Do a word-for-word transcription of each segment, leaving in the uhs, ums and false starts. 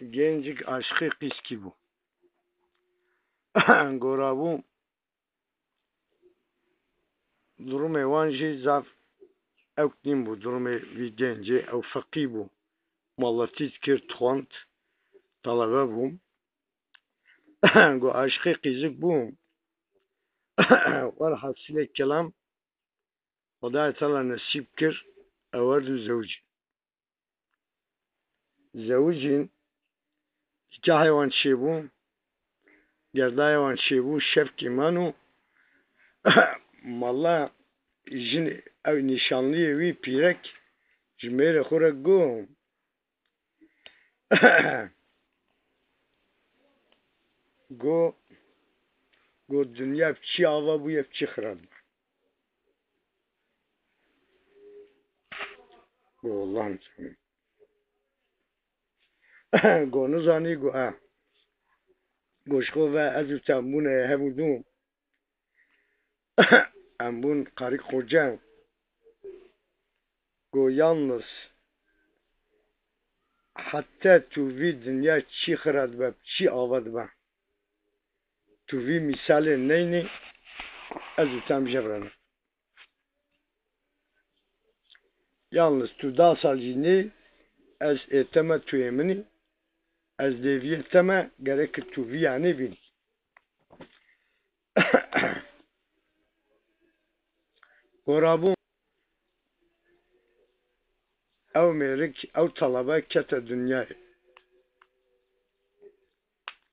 Gencik aşiqê qîzkî bû. Go rabû, durumê wan jî zaf ewk nîn bû, durumê vî gencê, ew feqî bû. Maletî dikir, dixwend, talebe bû. Go aşiqê qîzik bû. Welhasilê kelam, Xwedayê Teala nesîb kir, ew her du zewicîn. Zewicîn, nikahê wan çêbû, gerdayê wan çêbû, şevkê man û mala jin ew nîşanliyê wî pîrek ji mêrê xwe re got, got, got, dinya bi çi ava bûye, bi çi xira dibe. Go, Allah'ım, go nizanî, go e. Go ji xwe ve ez û te bûne hemû dû. Em bûn qarîk xoce. Go yalnız heta tu vî dinya çi xira dibe, çi ava dibe, tu vî mîsalê neynî, ez û te em jê re ne. Yalnız tu da sal jî nê, ez ê te me, tu yê min î, ez dêviyê te me, gerek tu viya nêbînî. Go rabû, ew mêrik, ew talebe kete dinyayê.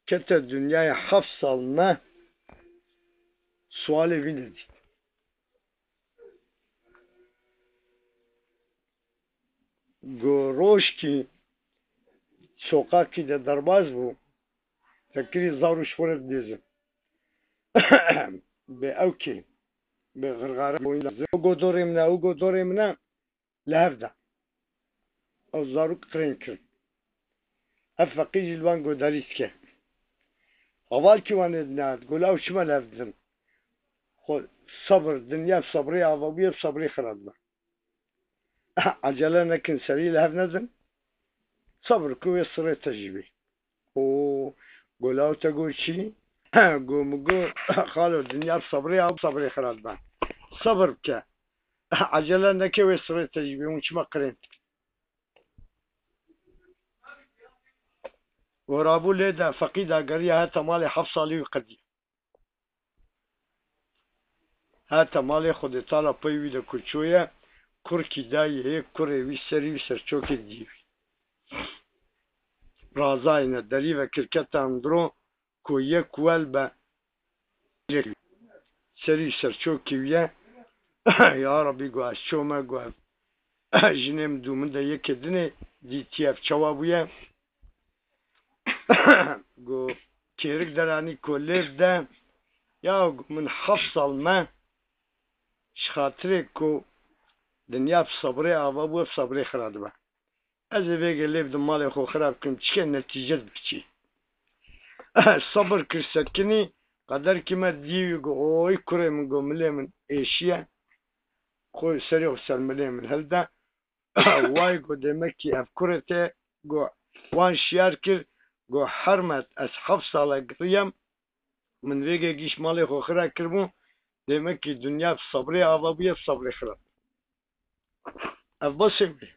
Kete dinyayê heft sal me sualê vî nedît. Go rojkî soqakî de derbaz bû, te kirî zar û ji xwe re didêzin. Bê ewkê, bê xirxare boyîn lazim. Go dorê min e, ew go dorê min e, li hev de. Ew zarok qirên kirin. Ev feqîr jî li wan godarî dike. Hevalkî wan ê dinat, go la ew çima li hev didin? Xwe sebir, dinya bi sebrê ava bûye, bi sebrê xira dibe. Ecele nekin, serî li hev nedin. Sebir ku wê sirê te jî bê. Û go la ew te got çi? Go min got, xalo, dinya bi sebrê ava, bi sebrê xira dibe. Sebir bike. Ecele neke, wê sirê te jî bê, hûn çima qirên dikin? Go rabû lê de feqî dageriya heta malê heft salî wî qediya. Heta malê Xwedê Teala pey wî de ku çûye, kurkî dayê hê kurê wî serî wî serçokê dî wî. Razayne derî vekir kete endro ku yek wel be serî serçokê wî ye. Ya Rebî, got, ez çome, got, jinê min dû min de yekê dinê dîtiye, ev çawa bûye? Got, kêrik deranî ku lêv de, ya, got, min heft sal me ji xatirê ku dinya bi sebrê ava bû, bi sebrê xira dibe. Ez ê vêgê lêv di malê xwe xira bikim, çike netîce dibiçî. Sebir kir, sekinî, qederkî me dî wî, got, oy kurê min, got, milê min êşiye. Xwe serê xwe ser milê min hilde. Way, got, demekî ev kurê te, got, wan şiyar kir, got, hermet ez heft sala giriyem, min vêgê gîş malê xwe xira kiribû, demekî dinya bi sebrê ava bûye, bi sebrê xira. Ev basê wê.